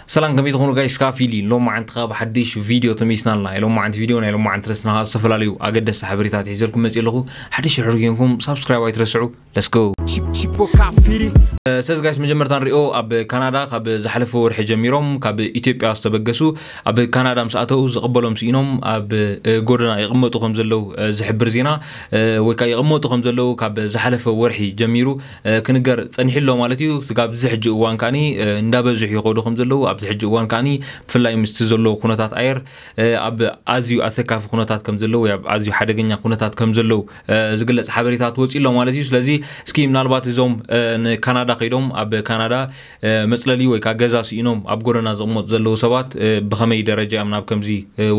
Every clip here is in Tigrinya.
ሰላም፣ ከመይ ትኾኑ ጋይስ? ካፊሊ ሎም መዓንቲ ካብ ሓድሽ ቪድዮ ተመይስና ኣለና። ሎም መዓንቲ ቪድዮ ናይ ሎም መዓንቲ ረስና ዝተፈላለዩ ኣገደስቲ ሓበሬታት ሒዘልኩም መፅእ ኣለኹ። ሓድሽ ድሕሪ ኮይንኩም ሳብስክራይብ ኣይትረስዑ። Let's go። Chip- Chipo Kafiri. ሰዝ ጋይስ፣ መጀመርታ ንሪኦ ኣብ ካናዳ ካብ ዝሓለፈ ወርሒ ጀሚሮም ካብ ኢትዮጵያ ዝተበገሱ ኣብ ካናዳ ምስ ኣተው ዝቕበሎም ስኢኖም ኣብ ጎደና ይቕመጡ ከም ዘለዉ ዝሕብር ዜና ወይ ከዓ ይቕመጡ ከም ዘለዉ ካብ ዝሓለፈ ወርሒ ጀሚሩ ክንገር ጸኒሑ ኣሎ ማለት እዩ። ስጋብ እዚ ሕጂ እዋን ከዓኒ እንዳበዝሑ ይኸዱ ከም ዘለዉ፣ ኣብዚ ሕጂ እዋን ከዓኒ ብፍላይ ምስቲ ዘሎ ኩነታት ኣየር ኣብ ኣዝዩ ኣሰካፊ ኩነታት ከም ዘለዉ ወይ ኣብ ኣዝዩ ሓደገኛ ኩነታት ከም ዘለዉ ዝግለጽ ሓበሬታት ወጺኡ ኣሎ ማለት እዩ። ስለዚ እስኪ ምናልባት እዞም ንካናዳ ከይዶም ኣብ ካናዳ መጽለሊ ወይ ከዓ ገዛ ስኢኖም ኣብ ጎደና ዝቕመጡ ዘለዉ ሰባት ብኸመይ ደረጃ እዮም ናብ ከምዚ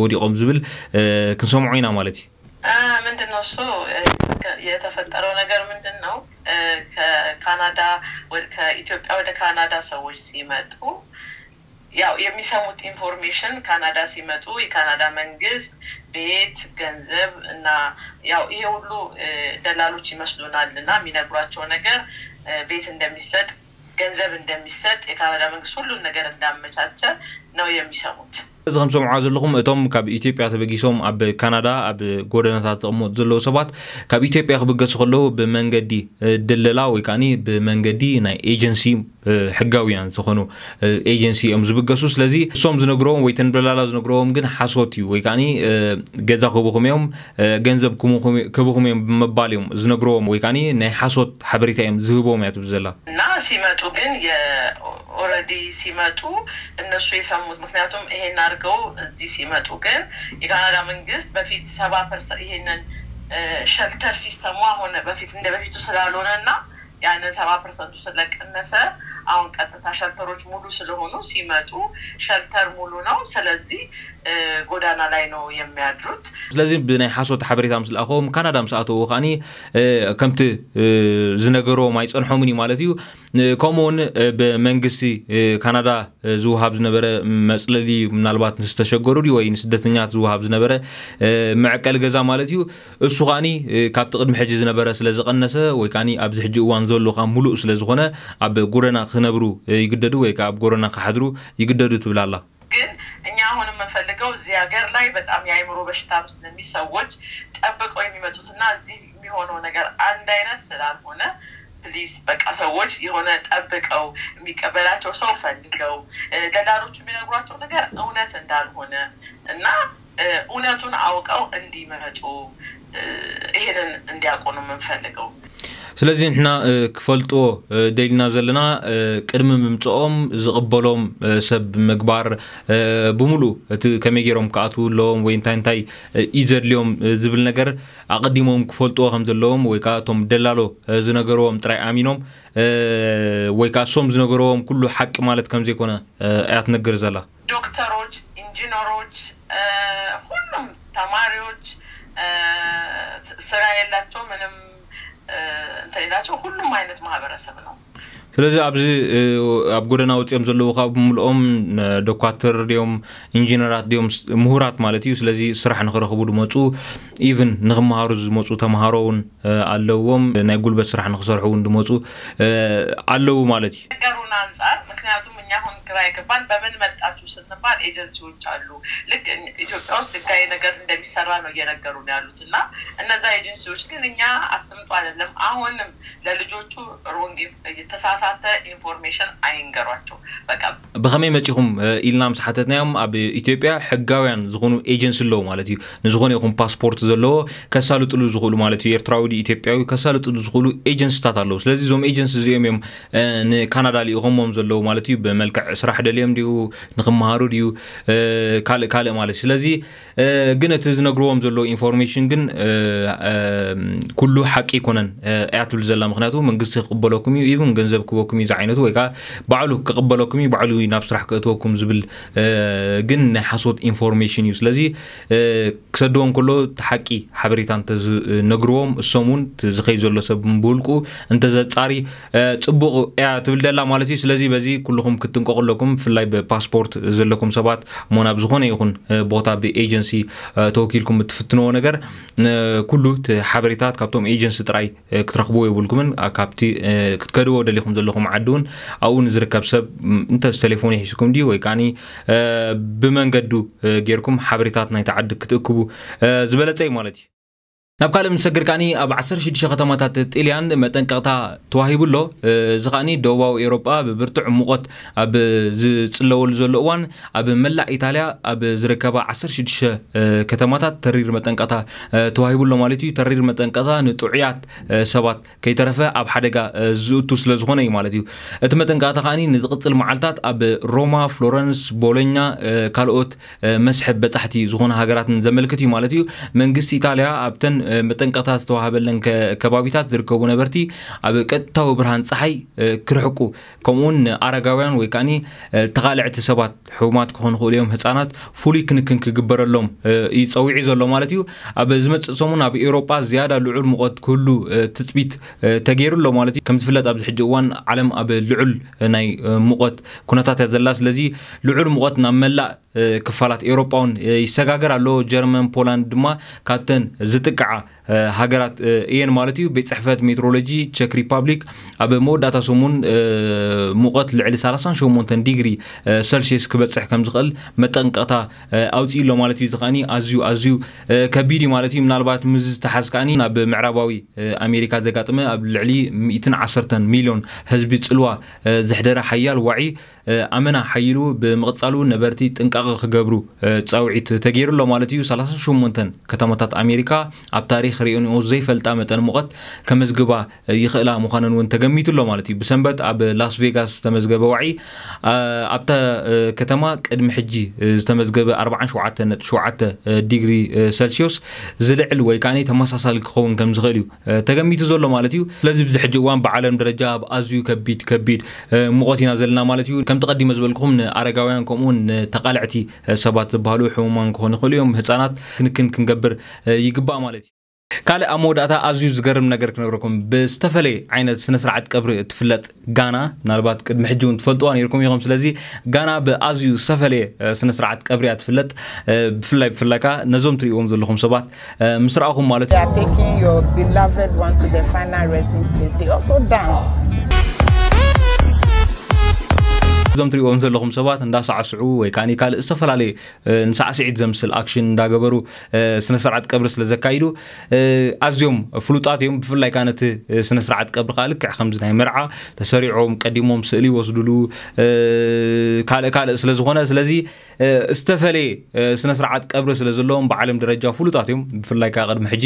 ወዲቖም ዝብል ክንሰምዖ ኢና ማለት እዩ። ምንድን ነው እሱ የተፈጠረው ነገር ምንድን ነው? ከካናዳ ከኢትዮጵያ ወደ ካናዳ ሰዎች ሲመጡ ያው የሚሰሙት ኢንፎርሜሽን ካናዳ ሲመጡ የካናዳ መንግስት ቤት፣ ገንዘብ እና ያው ይሄ ሁሉ ደላሎች ይመስሉናል እና የሚነግሯቸው ነገር ቤት እንደሚሰጥ፣ ገንዘብ እንደሚሰጥ፣ የካናዳ መንግስት ሁሉን ነገር እንዳመቻቸ ነው የሚሰሙት። እዚ ከም ሰምዖ ዘለኹም እቶም ካብ ኢትዮጵያ ተበጊሶም ኣብ ካናዳ ኣብ ጎደናታት ዝቕመጡ ዘለዉ ሰባት ካብ ኢትዮጵያ ክብገሱ ከለዉ ብመንገዲ ድለላ ወይ ከዓኒ ብመንገዲ ናይ ኤጀንሲ ሕጋውያን ዝኾኑ ኤጀንሲ እዮም ዝብገሱ። ስለዚ እሶም ዝነግረዎም ወይ ተን ደላላ ዝነግረዎም ግን ሓሶት እዩ ወይ ከዓኒ ገዛ ክህቡኹም እዮም፣ ገንዘብ ክህቡኹም እዮም ብምባል እዮም ዝነግረዎም ወይ ከዓኒ ናይ ሓሶት ሓበሬታ እዮም ዝህቦም እያ ትብል ዘላ። እና ሲመጡ ግን ኦረዲ ሲመጡ እነሱ የሰሙት ምክንያቱም ይሄን አድርገው እዚህ ሲመጡ ግን የካናዳ መንግስት በፊት ሰባ ፐርሰንት ይሄንን ሸልተር ሲስተሙ አሁን በፊት እንደ በፊቱ ስላልሆነ እና ያንን ሰባ ፐርሰንቱ ስለቀነሰ አሁን ቀጥታ ሸልተሮች ሙሉ ስለሆኑ ሲመጡ ሸልተር ሙሉ ነው። ስለዚህ ጎዳና ላይ ነው የሚያድሩት። ስለዚ ብናይ ሓሶት ሓበሬታ ምስ ለኣኸዎም ካናዳ ምስ ኣተዉ ከዓኒ ከምቲ ዝነገርዎም ኣይፀንሖምን እዩ ማለት እዩ። ከምኡ እውን ብመንግስቲ ካናዳ ዝወሃብ ዝነበረ መፅለሊ ምናልባት ንዝተሸገሩ ድዩ ወይ ንስደተኛት ዝወሃብ ዝነበረ መዕቀሊ ገዛ ማለት እዩ። እሱ ከዓኒ ካብቲ ቅድሚ ሕጂ ዝነበረ ስለ ዝቐነሰ ወይ ከዓኒ ኣብዚ ሕጂ እዋን ዘሎ ካብ ሙሉእ ስለ ዝኾነ ኣብ ጎደና ክነብሩ ይግደዱ ወይ ከዓ ኣብ ጎደና ክሓድሩ ይግደዱ ትብል ኣላ። ግን እኛ አሁን የምንፈልገው እዚህ ሀገር ላይ በጣም የአእምሮ በሽታ ምስለሚ ሰዎች ጠብቀው የሚመጡትና እዚህ የሚሆነው ነገር አንድ አይነት ስላልሆነ ፕሊስ በቃ ሰዎች የሆነ ጠብቀው የሚቀበላቸው ሰው ፈልገው ደላሎቹ የሚነግሯቸው ነገር እውነት እንዳልሆነ እና እውነቱን አውቀው እንዲመጡ ይሄንን እንዲያውቁ ነው የምንፈልገው። ስለዚ ንሕና ክፈልጥዎ ደሊና ዘለና ቅድሚ ምምፅኦም ዝቕበሎም ሰብ ምግባር ብምሉእ እቲ ከመይ ገይሮም ክኣትዉ ኣለዎም ወይ እንታይ እንታይ እዩ ዘድልዮም ዝብል ነገር ኣቐዲሞም ክፈልጥዎ ከም ዘለዎም ወይ ከዓ እቶም ደላሎ ዝነገርዎም ጥራይ ኣሚኖም ወይ ከዓ እሶም ዝነገርዎም ኩሉ ሓቂ ማለት ከም ዘይኮነ እያ ትነግር ዘላ። ዶክተሮች፣ ኢንጂነሮች፣ ሁሉም ተማሪዎች ስራ የላቸው ምንም እንትን የላቸው ሁሉም አይነት ማህበረሰብ ነው። ስለዚ ኣብዚ ኣብ ጎደና ወፂኦም ዘለዉ ካብ ብምልኦም ዶኳትር ድዮም ኢንጂነራት ድዮም ምሁራት ማለት እዩ። ስለዚ ስራሕ ንክረኽቡ ዝመፁ ኢቭን ንክመሃሩ ዝመፁ ተምሃሮ እውን ኣለዎም። ናይ ጉልበት ስራሕ ንክሰርሑ እውን ዝመፁ ኣለዉ ማለት እዩ። ነገሩን አንጻር ምክንያቱም እኛ አሁን ግራ የገባን በምን መጣችሁ ስንባል ኤጀንሲዎች አሉ። ልክ ኢትዮጵያ ውስጥ ህጋዊ ነገር እንደሚሰራ ነው እየነገሩን ያሉት እና እነዛ ኤጀንሲዎች ግን እኛ አትምጡ አይደለም አሁንም ለልጆቹ ሮንግ የተሳሳተ ኢንፎርሜሽን አይንገሯቸው። በቃ ብኸመይ መፂኹም ኢልና ምስ ሓተትናዮም ኣብ ኢትዮጵያ ሕጋውያን ዝኾኑ ኤጀንሲ ኣለዉ ማለት እዩ። ንዝኾነ ይኹን ፓስፖርት ዘለዎ ከሳልጥሉ ዝኽእሉ ማለት እዩ። ኤርትራዊ ድዩ ኢትዮጵያዊ ከሳልጥሉ ዝኽእሉ ኤጀንስታት ኣለዉ። ስለዚ እዞም ኤጀንሲ እዚኦም እዮም ንካናዳ ልኢኾሞም ዘለዉ ማለት እዩ። ብመልክዕ ስራሕ ደልዮም ድዩ ንክመሃሩ ድዩ ካልእ ካልእ ማለት እዩ። ስለዚ ግን እቲ ዝነግርዎም ዘለዉ ኢንፎርሜሽን ግን ኩሉ ሓቂ ኣይኮነን እያ ትብል ዘላ። ምክንያቱ መንግስቲ ክቕበለኩም እዩ ኢቭን ገንዘብ ክህበኩም እዩ ዝዓይነቱ ወይ ከዓ ባዕሉ ክቕበለኩም እዩ ባዕሉ ናብ ስራሕ ክእትወኩም ዝብል ግን ናይ ሓሶት ኢንፎርሜሽን እዩ። ስለዚ ክሰድዎም ከሎ እቲ ሓቂ ሓበሬታ እንተዝነግርዎም እሶም እውን ዝኸይ ዘሎ ሰብ ብውልቁ እንተዘፃሪ ፅቡቕ እያ ትብል ደላ ማለት እዩ። ስለዚ በዚ ኩልኹም ክትጥንቀቑ ኩም ብፍላይ ብፓስፖርት ዘለኩም ሰባት እሞ ናብ ዝኾነ ይኹን ቦታ ብኤጀንሲ ተወኪልኩም እትፍትንዎ ነገር ኩሉ እቲ ሓበሬታት ካብቶም ኤጀንሲ ጥራይ ክትረኽብዎ የብልኩምን። ካብቲ ክትከድዎ ደሊኹም ዘለኹም ዓዲ እውን ኣብኡ ንዝርከብ ሰብ እንተስ ቴሌፎን ይሒዝኩም ድዩ ወይ ከዓኒ ብመንገዱ ጌርኩም ሓበሬታት ናይቲ ዓዲ ክትእክቡ ዝበለጸ እዩ ማለት እዩ። ናብ ካልእ ምስ ሰግር ከዓኒ ኣብ ዓሰርተ ሽዱሽተ ከተማታት ጥልያን መጠንቀቕታ ተዋሂቡ ኣሎ። እዚ ከዓኒ ደቡባዊ ኤውሮጳ ብብርቱዕ ሙቐት ኣብ ዝጽለወሉ ዘሎ እዋን ኣብ መላእ ኢጣልያ ኣብ ዝርከባ ዓሰርተ ሽዱሽተ ከተማታት ተሪር መጠንቀቕታ ተዋሂቡ ኣሎ ማለት እዩ። ተሪር መጠንቀቕታ ንጥዑያት ሰባት ከይተረፈ ኣብ ሓደጋ ዝእቱ ስለ ዝኾነ እዩ ማለት እዩ። እቲ መጠንቀቕታ ከዓኒ ንዝቕጽል መዓልታት ኣብ ሮማ፣ ፍሎረንስ፣ ቦሎኛ፣ ካልኦት መስሕብ በጻሕቲ ዝኾኑ ሃገራትን ዘመልክት እዩ ማለት እዩ። መንግስቲ ኢጣልያ ኣብተን መጠንቀቕታ ዝተዋሃበለን ከባቢታት ዝርከቡ ነበርቲ ኣብ ቀጥታዊ ብርሃን ጸሓይ ክርሕቁ ከምኡውን ንኣረጋውያን ወይ ከዓኒ ተቓልዕቲ ሰባት ሕሙማት ክኾኑ ይኽእሉ እዮም፣ ህጻናት ፍሉይ ክንክን ክግበረሎም እዩ ጸዊዑ ዘሎ ማለት እዩ። ኣብ ዝመጽእ ሰሙን ኣብ ኤውሮጳ ዝያዳ ልዑል ሙቐት ክህሉ ትጽቢት ተገይሩ ኣሎ ማለት እዩ። ከም ዝፍለጥ ኣብዚ ሕጂ እዋን ዓለም ኣብ ልዑል ናይ ሙቐት ኩነታት እያ ዘላ። ስለዚ ልዑል ሙቐት ናብ መላእ ክፋላት ኤውሮጳ እውን ይሰጋገር ኣሎ። ጀርመን፣ ፖላንድ ድማ ካብተን ዝጥቅዓ ሃገራት እየን ማለት እዩ። ቤት ጽሕፈት ሜትሮሎጂ ቸክ ሪፓብሊክ ኣብ መወዳእታ ሰሙን ሙቐት ልዕሊ ሰላሳን ሸሞንተን ዲግሪ ሰልሽየስ ክበጽሕ ከም ዝኽእል መጠንቀቕታ ኣውፅኡ ኣሎ ማለት እዩ። እዚ ከዓኒ ኣዝዩ ኣዝዩ ከቢድ እዩ ማለት እዩ። ምናልባት ምስ ዝተሓዝ ከዓኒ ናብ ምዕራባዊ ኣሜሪካ ዘጋጠመ ኣብ ልዕሊ ሚእትን ዓሰርተን ሚልዮን ህዝቢ ጽልዋ ዘሕደረ ሓያል ዋዒ ኣመና ሓይሉ ብምቕጻሉ ነበርቲ ጥንቃቐ ክገብሩ ጻውዒት ተገይሩ ኣሎ ማለት እዩ። ሰላሳ ሸሞንተን ከተማታት ኣሜሪካ ኣብ ታሪኽ ርእዮንኦ ዘይፈልጣ መጠን ሙቐት ከመዝግባ ይኽእላ ምዃነን እውን ተገሚቱ ኣሎ ማለት እዩ። ብሰንበት ኣብ ላስ ቬጋስ ዝተመዝገበ ዋዒ ኣብታ ከተማ ቅድሚ ሕጂ ዝተመዝገበ ኣርባዓን ሸውዓተን ነጥቢ ሸውዓተ ዲግሪ ሰልሲዮስ ዝልዕል ወይ ከዓ ተመሳሳሊ ክኸውን ከም ዝኽእል እዩ ተገሚቱ ዘሎ ማለት እዩ። ስለዚ ብዚ ሕጂ እዋን ብዓለም ደረጃ ኣብ ኣዝዩ ከቢድ ከቢድ ሙቐት ኢና ዘለና ማለት እዩ። ከምቲ ቀዲመ ዝበልኩኹም ንኣረጋውያን ከምኡ እውን ንተቓልዕቲ ሰባት ዝበሃሉ ሕሙማን ክኾኑ ይኽእሉ እዮም። ህፃናት ክንክን ክንገብር ይግባእ ማለት እዩ። ካልእ ኣብ መወዳእታ ኣዝዩ ዝገርም ነገር ክነግረኩም። ብዝተፈለየ ዓይነት ስነ ስርዓት ቀብሪ እትፍለጥ ጋና፣ ምናልባት ቅድሚ ሕጂ እውን ትፈልጥዋ ነይርኩም ኢኹም። ስለዚ ጋና ብኣዝዩ ዝተፈለየ ስነ ስርዓት ቀብሪ እያ ትፍለጥ። ብፍላይ ብፍላይ ከዓ ነዞም ትሪእዎም ዘለኹም ሰባት ምስ ረኣኹም ማለት እዩ። Taking your beloved one to the final resting place. They also dance. እዞም ትሪእዎም ዘለኹም ሰባት እንዳሳዕስዑ ወይ ከዓ ካልእ ዝተፈላለየ ንሳዕስዒት ዘምስል ኣክሽን እንዳገበሩ ስነ ስርዓት ቀብሪ ስለ ዘካይዱ ኣዝዮም ፍሉጣት እዮም። ብፍላይ ከዓ ነቲ ስነ ስርዓት ቀብሪ ከዓ ልክዕ ከምዚ ናይ መርዓ ተሰሪዖም ቀዲሞም ስእሊ ይወስድሉ ካልእ ካልእ ስለ ዝኾነ ስለዚ ዝተፈለየ ስነ ስርዓት ቀብሪ ስለ ዘለዎም ብዓለም ደረጃ ፍሉጣት እዮም። ብፍላይ ከዓ ቅድሚ ሕጂ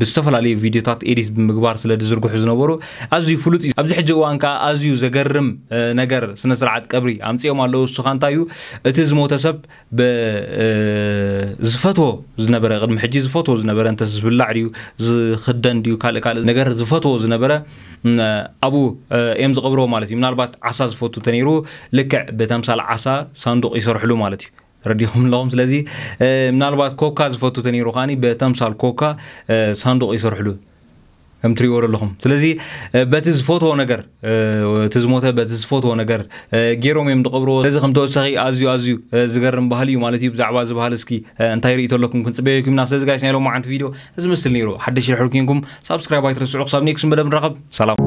ብዝተፈላለዩ ቪድዮታት ኤዲት ብምግባር ስለ ዝዝርግሑ ዝነበሩ ኣዝዩ ፍሉጥ እዩ። ኣብዚ ሕጂ እዋን ከዓ ኣዝዩ ዘገርም ነገር ስነ ስርዓት ቀብሪ ኣምፅኦም ኣለዉ። እሱ ከዓ እንታይ እዩ? እቲ ዝሞተ ሰብ ዝፈትዎ ዝነበረ ቅድሚ ሕጂ ዝፈትዎ ዝነበረ እንተ ዝብላዕ ድዩ ዝኽደን ድዩ ካልእ ካልእ ነገር ዝፈትዎ ዝነበረ ኣብኡ እዮም ዝቐብርዎ ማለት እዩ። ምናልባት ዓሳ ዝፈቱ እንተነይሩ ልክዕ ብተምሳል ዓሳ ሳንዱቕ ይሰርሕሉ ማለት እዩ። ረዲኹም ኣለኹም። ስለዚ ምናልባት ኮካ ዝፈቱ እንተነይሩ ከዓኒ ብተምሳል ኮካ ሳንዱቕ ይሰርሕሉ ከም ትሪእዎ ዘለኹም። ስለዚ በቲ ዝፈትዎ ነገር እቲ ዝሞተ በቲ ዝፈትዎ ነገር ገይሮም እዮም ዝቐብርዎ። ስለዚ ከም ተወሳኺ ኣዝዩ ኣዝዩ ዝገርም ባህሊ እዩ ማለት እዩ። ብዛዕባ እዚ ባህሊ እስኪ እንታይ ርእይቶ ኣለኩም ክንፅበየኩም ኢና። ስለዚ ጋይስ ናይ ሎማዓንቲ ቪድዮ እዚ ምስል ነይሩ። ሓደሽ ድሕሪ ኪንኩም ሳብስክራይብ ኣይትረስዑ። ክሳብ ኔክስት መደብ ንራኸብ። ሰላም።